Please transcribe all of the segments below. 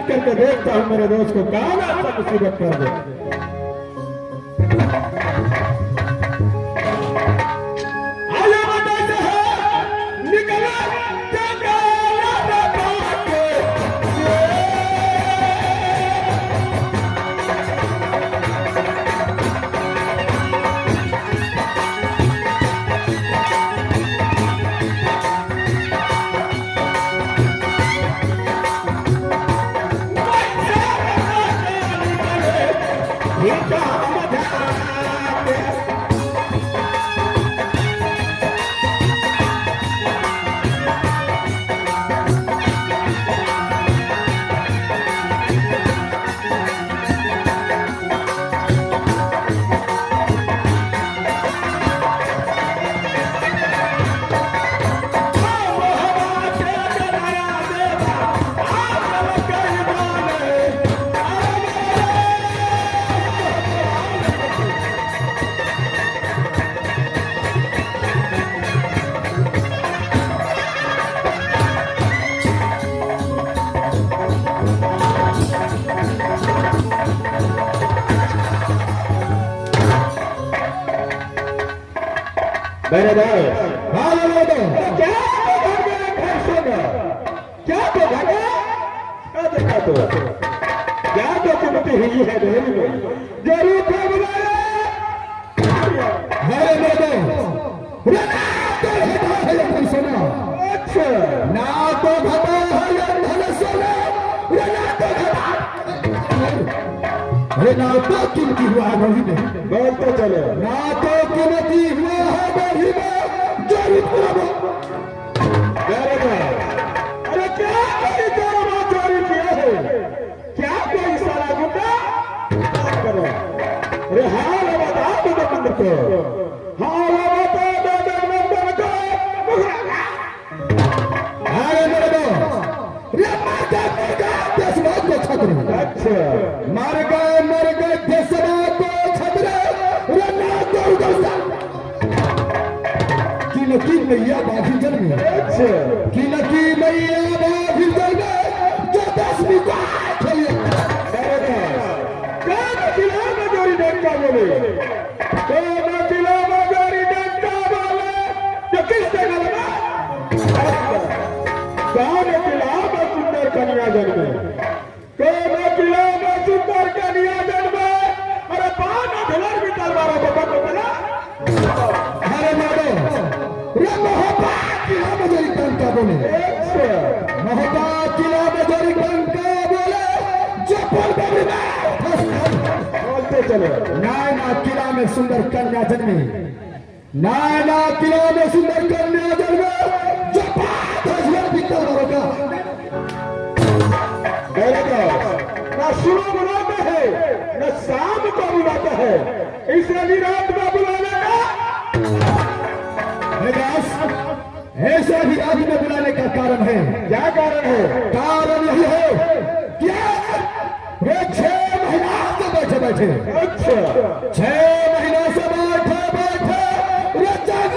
करके देखता हूँ मेरे दोस्त को कौन ऐसा मुसीबत कर दे। मेरे दोस्त, हाँ मेरे दोस्त। क्या तो भाग गया घर से, क्या तो भागा, क्या देखा तो क्या तो चुनती हुई है देरी में जरूर थे बुलाया। अरे मेरे दोस्त, रे ना तो घटा है ये धन सोना। अच्छा, ना तो घटा है ये धन सोना, रे ना तो घटा, अरे ना तो कीमती हुआ है वही में। बोलते चलो। ना तो कीमती हुआ है वही में, जरूर पूरा बोल। मेरे दोस्त, अरे क्या कोई तेरा मां चोरी किया है, क्या कोई सारा गुंडा करो। अरे हाल बता दो मंदिर को, हाल बता दो मंदिर को। अरे मेरे दोस्त, रे मर गए देशवा को छत्र। अच्छा, मर गए देशवा को छत्र, रे ना तो उधर से की मैया बाघी जन्मे। अच्छा, की नकी मैया बाघी जन्मे, जो दसवीं को खेलिए। मेरे दोस्त, कौन किला में जोरी डंका बोले, कौन किला में जोरी डंका बोले, जो किस जगह लगा, कौन किला में सुंदर कन्या जन्मे, कौन किला में सुंदर कन्या जन्मे, अरे पान ढलर भी तलवारों को बंद बना। अरे मेरे दोस्त, रे मोहब्बत किला में जोरी डंका बोले, अच्छा, मोहब्बत किला में जोरी डंका बोले, जो पल बबरी में बोलते चलो। नायना किला में सुंदर कन्या जन्मे, नायना किला में सुंदर कन्या जन्मे, जो 5000 भीतर होगा। मेरे दोस्त, न सुबह बुलाते है न शाम को बुलाते है, इस रात में बुलाने का हे दास, ऐसे भी रात में बुलाने का कारण है। क्या कारण है? कारण यही है कि वे 6 महीना से बैठे बैठे, अच्छा, 6 महीना से बैठे बैठे रे जग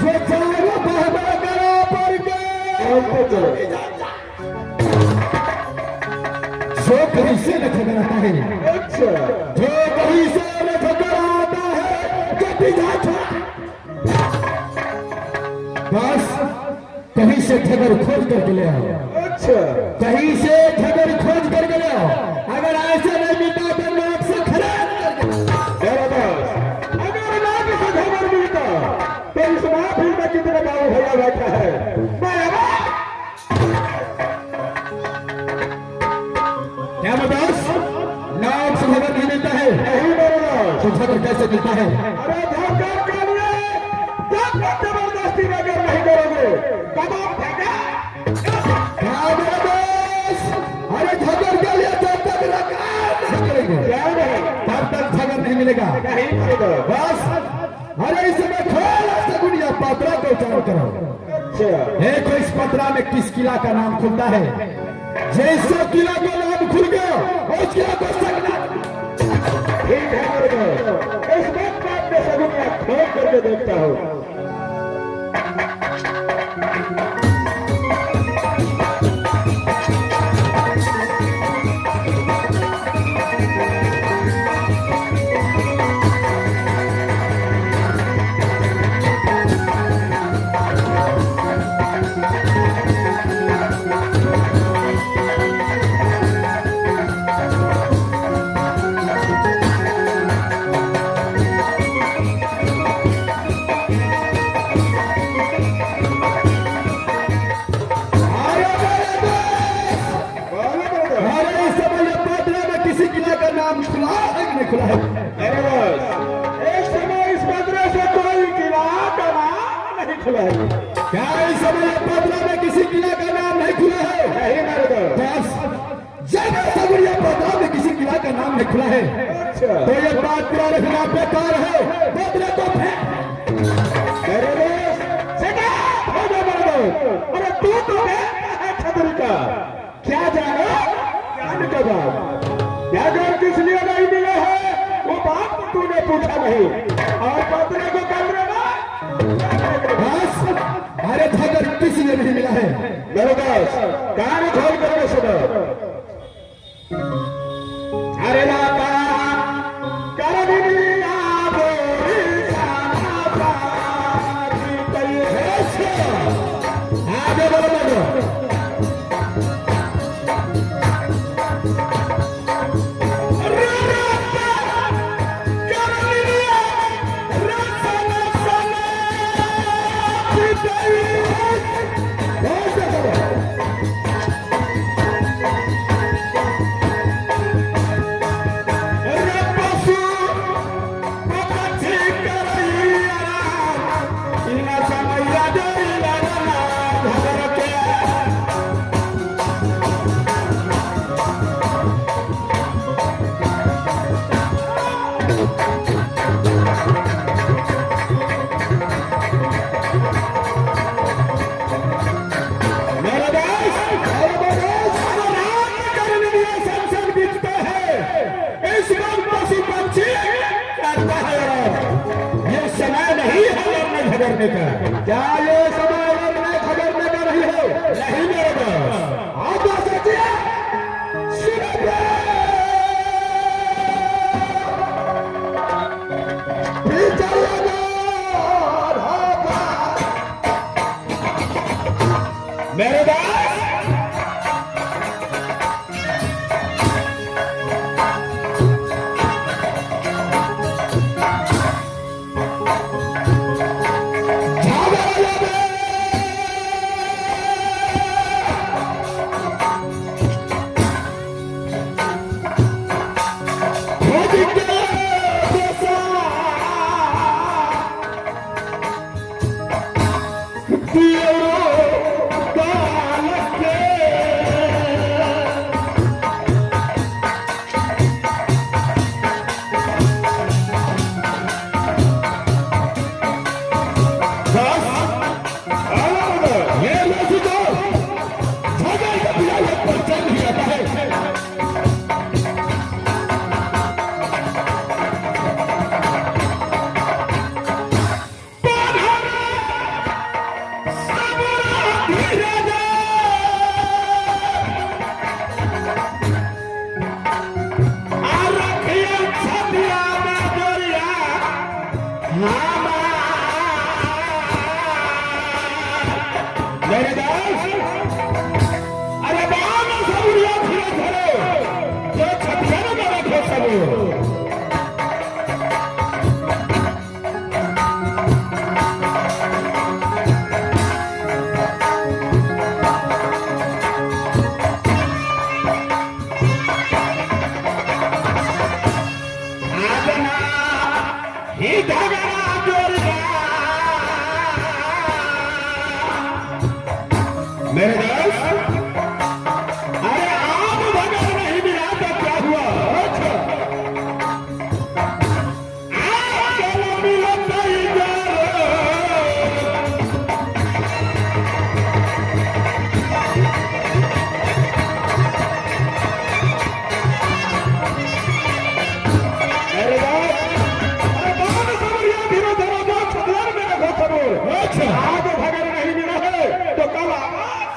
से चारों बहबा करा पर गए। बोलते चलो। जो कहीं से न ठकराता है, अच्छा, जो कहीं से न ठकराता है, जो पीछा छोड़ा बस कहीं से ठगर खोज करके ले आओ। अच्छा, कहीं से ठगर खोज करके ले आओ। अगर ऐसे नहीं मिलता तो नाक से खराब करके। मेरे दोस्त, अगर नाक से खबर मिलता तो इस महफिल में कितने बाबू भैया बैठा है, मैं क्या बताओ, नाक से खबर नहीं मिलता है नहीं मेरे दोस्त। तो खबर कैसे मिलता है? अरे धोखा के लिए जब तक जबरदस्ती अगर नहीं करोगे कदम फेंका। क्या मेरे दोस्त, अरे ठगर के लिए जब तक रकात नहीं करेंगे क्या नहीं तब तक ठगर नहीं मिलेगा। नहीं मेरे दोस्त। बस अरे इसमें थोड़ा सा गुड़िया पात्रा को उच्चारण करो। अच्छा, देखो इस पत्रा में किस किला का नाम खुलता है। जैसा किला का नाम खुल गया उस किला को सकना। ठीक है मेरे दोस्त, इस वक्त मैं अपने सगुनिया खोल करके देखता हूँ। क्या जाने ज्ञान के बाद जागर किस लिए नहीं मिले है वो बात तो तूने पूछा नहीं और पत्र को कर बस अरे झगड़ किस लिए नहीं मिला है? मेरे दास कान खोल करके सुनो। अरे लाता करनिया बोरी साना पाती आगे बढ़ो बढ़ो। मेरा दास इस वक्त पशु पंछी करता है। ये समय नहीं है लड़ने झगड़ने का। क्या ये समय लड़ने झगड़ने का नहीं है? नहीं मेरे दास। आप सोचिए मेरे दास मेरे दास अरे बाम सबुरिया धीरे धरे जो छतिया में रखो सबूर। आजना ही झगड़ा जोड़िया। मेरे दास अरे आप भगत नहीं मिला तो क्या हुआ? अच्छा आप चलो मिलो मेरे दास अरे बाप सबरिया धीरे धीरे जो छतियार में रखो सबूर। अच्छा। आज भगत नहीं मिला है तो कल आवाज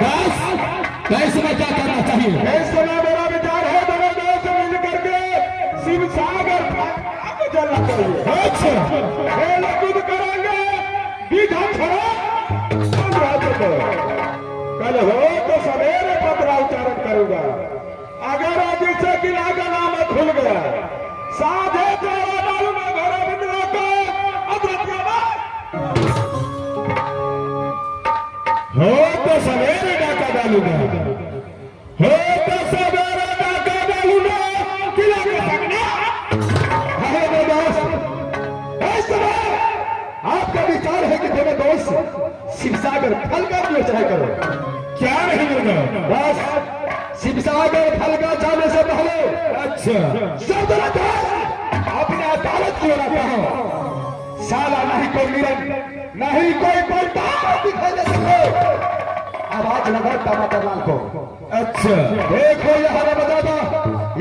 बस ऐसे में क्या करना चाहिए? इस समय मेरा विचार है दोनों दोस्त मिल करके शिव सागर आगे चलना चाहिए। अच्छा। खेल कूद करेंगे बीघा छोड़ो कल हो तो सवेरे पत्रा उच्चारण करूंगा। अगर आज से किला का नाम खुल गया साधे तेरा डालूंगा घोड़ा बिंदरा को हो तो सवेरे डाका डालूंगा, हो तो सवेरे डाका डालूंगा किला के सकना। अरे मेरे दोस्त, आपका विचार है कि दोनों दोस्त शिवसागर फलका की चढ़ाई करो। क्या नहीं होगा? बस शिवसागर फलका जाने से पहले अच्छा सल्तनत अपने अदालत की ओर आता हूं। साला नहीं कोई मिलन नहीं कोई पलटा दिखाई दे सके। आवाज लगाओ टमाटर लाल को। अच्छा देखो ये हरा बजाता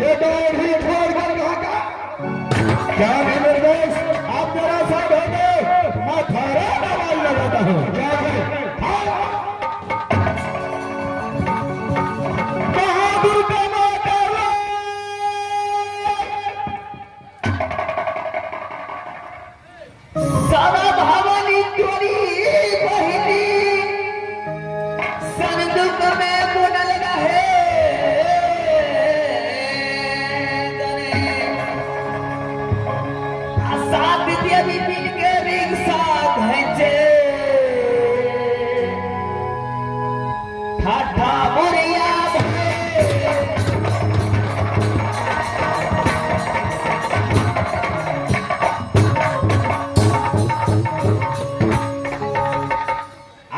ये दाढ़ी छोड़ कर कहाँ का क्या नहीं मेरे दोस्त, आप मेरा साथ हो गए, मैं थारा आवाज लगाता हूँ। क्या है? बहादुर टमाटर लाल। सारा भवानी तोरी बहिनी संदूक में बनल रहे आ सात देवी मिल के रिक्शा घैचे ठाठा बोरिया भरे।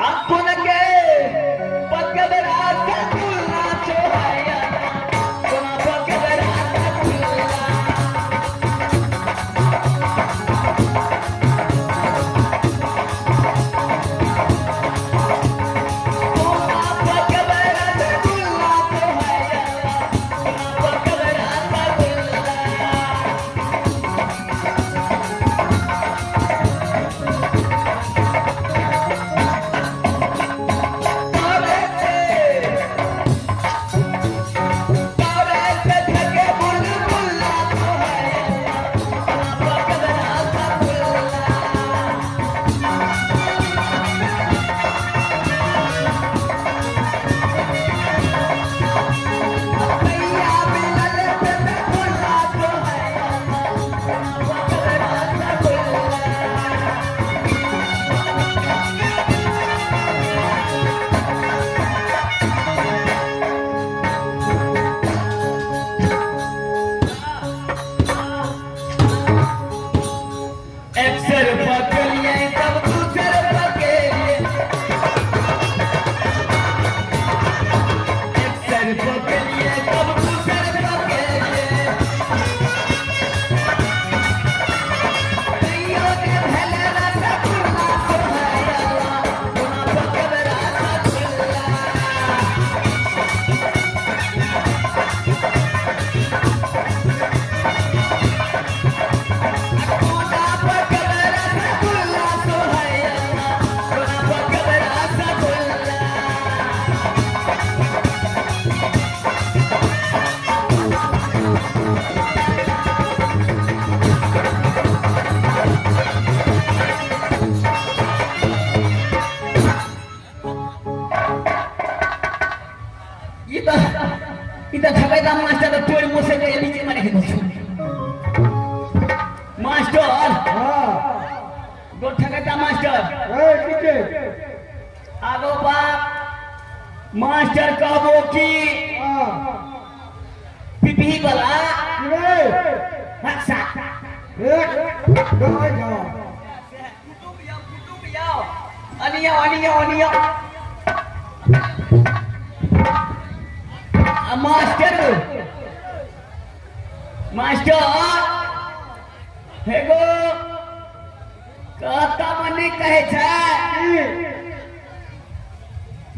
आखुन के पकबरा सकुला चोहाया कोना पकबरा सकुला। कोना पकबरा सकुला चोहाया कोना पकबरा सकुला। एक सर पकड़िए तब दूसर पकड़िए, एक सर पकड़िए तब दूसर पकड़िए, तैयो के भले रसगुल्ला सोहाया कोना पकबरा रसगुल्ला। कोना पकबरा रसगुल्ला सोहाया कोना पकबरा रसगुल्ला। ई त ई त ठकैता मास्टर त तोड़ मुसे के नीचे मारे के दो मास्टर। हाँ दो ठकैता मास्टर ए ठीक है। आगो बाप मास्टर कहबो कि हाँ पिपही वाला रे रक्षा एक दो जाओ। अनिया अनिया अनिया मास्टर मास्टर हेगो कहता मने कहे छै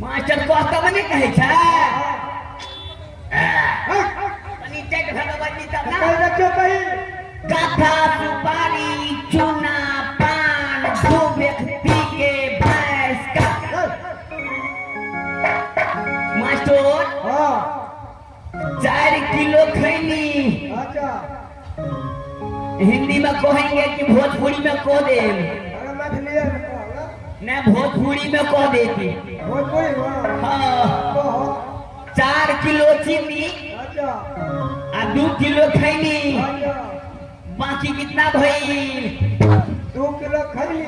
मास्टर कहता मने कहे छै कनी चेक भगवती तब ना कहीं बच्चों कहीं कथा सुपारी चूना पान दो व्यक्ति के भैंस का। मास्टर हाँ 4 किलो खैनी। अच्छा हिंदी में कहेंगे कि भोजपुरी में कह दे। अरे मैथिली में कहला न भोजपुरी में कह देती। भोजपुरी में हाँ कहो। 4 किलो चीनी अच्छा आ 2 किलो खैनी, अच्छा बाकी कितना भइल? 2 किलो खैनी।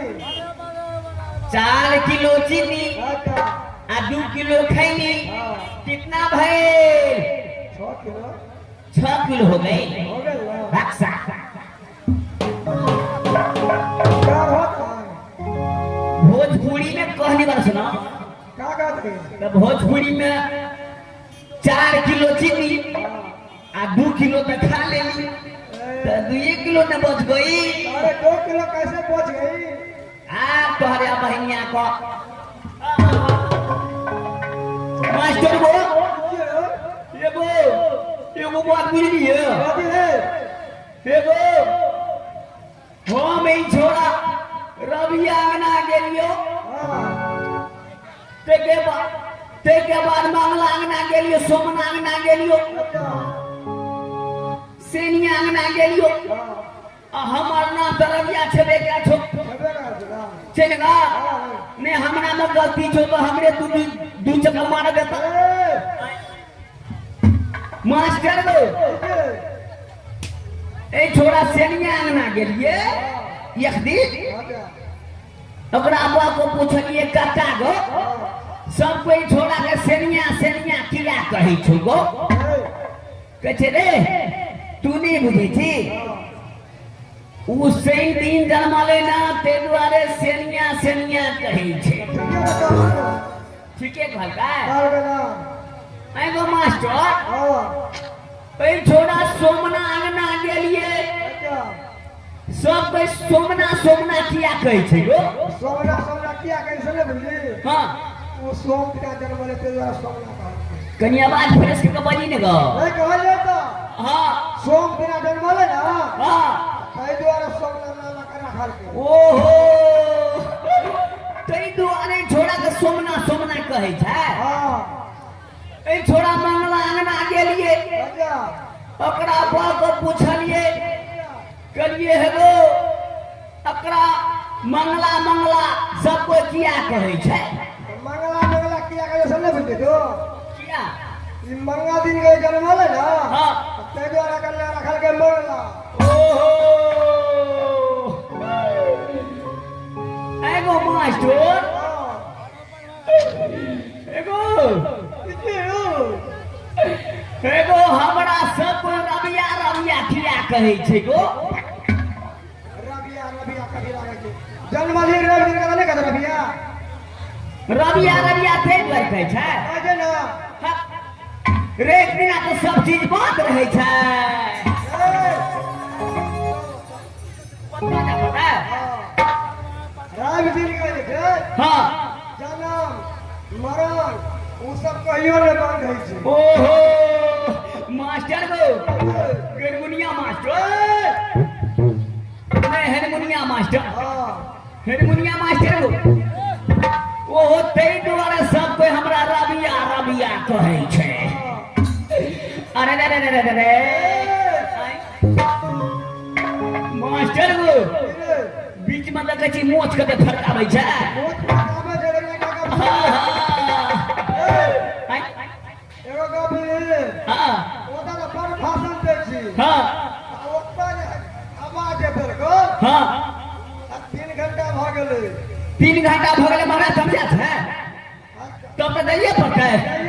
4 किलो चीनी अच्छा आ 2 किलो खैनी, हाँ कितना भइल? 6 किलो। 6 किलो हो गई। हो गए ना। बक्सा क्या होता है? भोजपुरी में कहने वाला सुना क्या कहते हैं? तो भोजपुरी में 4 किलो चीनी आ 2 किलो तो खा लेली तो 2 किलो न बच गई। अरे 2 किलो कैसे बच गई? आ तोहरे बहिनिया को मास्टर गो एगो एगो बात बुझलिए एगो हम ई छोड़ा रबिया अंगना गेलियो ते के बाद मंगला अंगना गेलियो सोमना अंगना गेलियो सेनिया अंगना गेलियो आ हमर नाम तऽ रबिया छेबे करै छौ छै ने गा ने हमरा में गलती छौ तऽ हमरे दू दू दू चक्कर मार देता मास्टर गो ए छोड़ा सेनिया अंगना गेलिए एक दिन ओकरा बा को पूछलिए कक्का गो सब कोई छोड़ा के सेनिया सेनिया किया कहै छौ गो कहै छै रे तू नहि बुझै छी उ शनि दिन जन्मलै ना ताहि दुआरे सेनिया सेनिया कहै छै ठीके कहलकै एगो मास्टर एहि छोड़ा सोमना अंगना गेलिए सब कोई सोमना सोमना किया कहै छै गो सोमना सोमना किया कहै छै ने बुझली हाँ ओ सोम का जन्म लेते दुआरे सोमना कहै कनि आवाज फ्रेश के बजी ने गो नहीं कहल जाए तऽ हाँ सोम दिना जन्मले ना हाँ ताहि दुआरे सोमना नाम रखल के ओहो ताहि दुआरे छोड़ा के सोमना सोमना कहै छै हाँ एहि छोड़ा मंगला अंगना गेलिए अच्छा ओकरा बा के पूछलिए कहलिए हेलो एकरा मंगला मंगला सब कोई किया कहै छै मंगला मंगला किया कहै छै ने बुझली तो किया ई मंगला दिन के जन्मले ना हाँ ताहि दुआरे कन्या रखल के मंगला ओहो एगो मास्टर हाँ एगो की हो एगो हमरा सब कोई रबिया रबिया किया कहै छै गो रबिया रबिया कभी लागै छै जन्मली रवि दिन के नहीं कहते रबिया रबिया रबिया ताहि दुआरे कहै छै कहै छै ना हाँ। रे एक दिना तऽ सब चीज बंद रहै छै ए, पता नहि पता हाँ। रवि दिन के जे छै हाँ जन्म मरण उ सब कहियो नहि बंद होइ छै ओहो मास्टर गो गरमुनिया मास्टर नहीं हरमुनिया मास्टर हाँ हरमुनिया मास्टर गो ओहो ताहि दुआरे सब कोई हमरा रबिया रबिया कहै छै अरे रे रे रे रे रे मास्टर गो बीच में देखै छी मोछ कते फरकाबै छै मोछ फरकाबै छै लेकिन एकटा गप हाँ, हाँ। ए, आँय, एगो गप ई, हाँ ओतऽ तऽ बड़ भाषण दै छी हाँ आ ओतऽ जे आवाज जे देलको हाँ आ 3 घंटा भऽ गेलै 3 घंटा भऽ गेलै महाराज समझा छै तब तऽ दैये पड़तै दैये